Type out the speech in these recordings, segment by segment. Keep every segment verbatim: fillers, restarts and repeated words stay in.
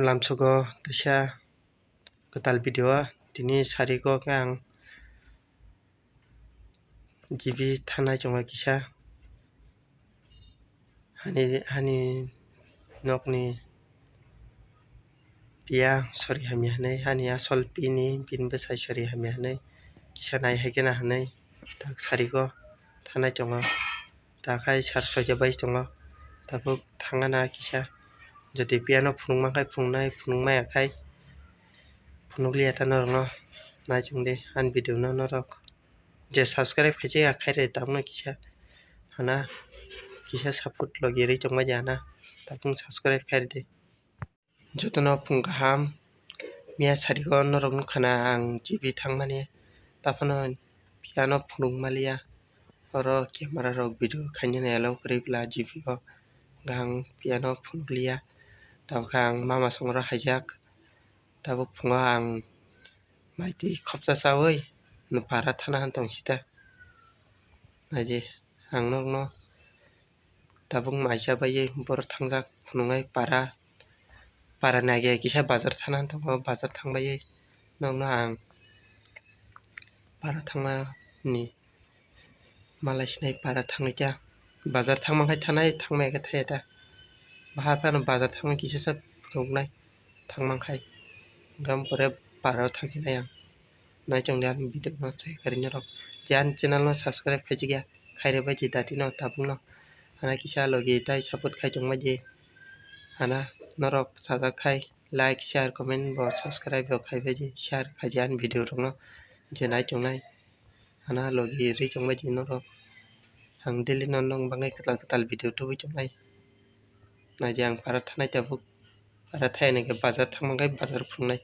Lamsogo teisa kwtal video o tini sari kok ang G B thanai chongo kisa hani hani nokni piya sori hamya hinwi hani asol pini bini bwsai sori hamya hinwi kisa nai hai khe na hinwi tak sari kok thanai chongo. Takhai sar soja bai tongo. Tabuk thangana kisa. Jodi piyano phunukma khai phunuknai, phunukmaya khai phunukliya ta norokno. Naichungdi ani video no norok. Je subscribe khaijak ya khaire tabukno kisa. Hana kisa support logi ri tongma jana. Tabukno subscribe khairidi. Jotono phung kaham. Miya sariko norok nukha na ang G B thangmani. Taphano piyano phunuk maliya. Oro camera rok video khainani allow kwrwi bwla G B o. Ang piyano phunukliya. Tabukha ang mama songro haijak. Tabuk phungo ang maitwi khopsa chawi para thana han tong sita. Naidi ang nokno tabuk maisa baiwi borok thangjak phunuknai para, para naigai kisa bazar thana tongo, bazar thangbaiwi nokno ang para thangmani malai sinai para thangwi kha bazar thangma khai thanai thangmaya khe thaya ta. Bahai phano bazar thangma kisa sa phunuknai thangma khai gam pore para thangkhe nai ang. Naichongdi ani video no chai kari norok. Je ani channel no subscribe khaijak ya, khaire bai je dati no tabuk no. Hana kisa logi tai support khai tongma je. Hana norok sajak khai like, share, comment bo subscribe rok khai bai je, share khai je ani video rok no. Je naichongnai hana logi ri tongma je norok. Ang daily no nong bangwi kwtal kwtal video tubui tongnai. Naidi ang para thanai tabuk. Para thai nai khe bazar thangma khe bazar phunuknai.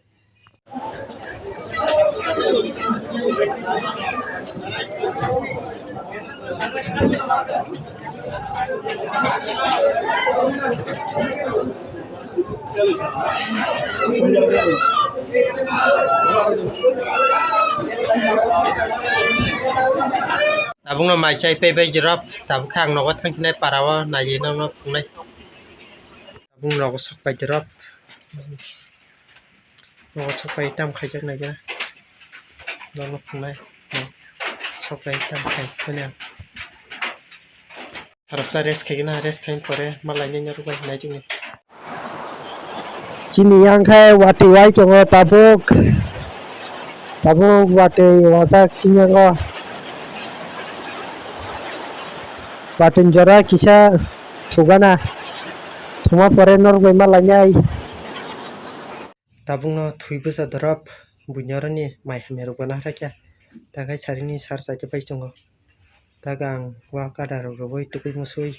Tabukno mai chai paibai jirok, tabuk khe ang nogo thangkhinai para o naidi nokno phunuknai. Tabuk nogo sok pai jirok. Nogo sok pai tam khaijak naikhe. Nokno phunuknai. Sok pai tam khai phunuknai. Kharapsa rest khaigwna, rest khaini pore malainai norok bai hinai chini. Chini yang khe watwi wai tongo tabuk. Tabuk watwi wajak chini yango. Watwi jora kisa thugana. Thuma pore norok bai malainai. Tabukno thwi bwsa dorop buini oroni mai hamya rok bo nahrakya. Takhai sarini sar saite pai tongo. Taga ang wa kada rok rwui tukui musui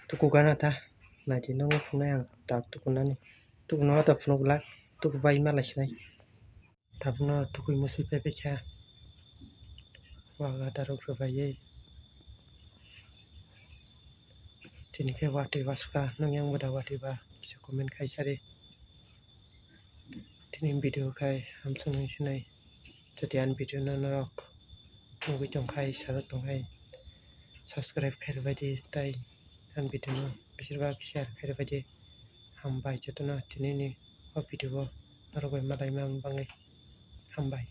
tuku gana ta. Naidi nokno phunuknai ang tak tukunani. Tukuno ta phunuk glak, tuku bai malai sinai. Tabukno tukui musui paipai kha. Wa kada rok rwbaiwi. Tini khe watwi wasukha, nung yang bwda watwi ba kisa comment khai sari. Tini video khai hamsung nung sinai. Jodi ani video no norok nugui tong khai, sajak tong khai, subscribe khai rwbaidi, tai ani video no beshirbak share khai rwbaidi. Hambai jotono tini ni o video o norok bai malai ma bangwi. Hambai.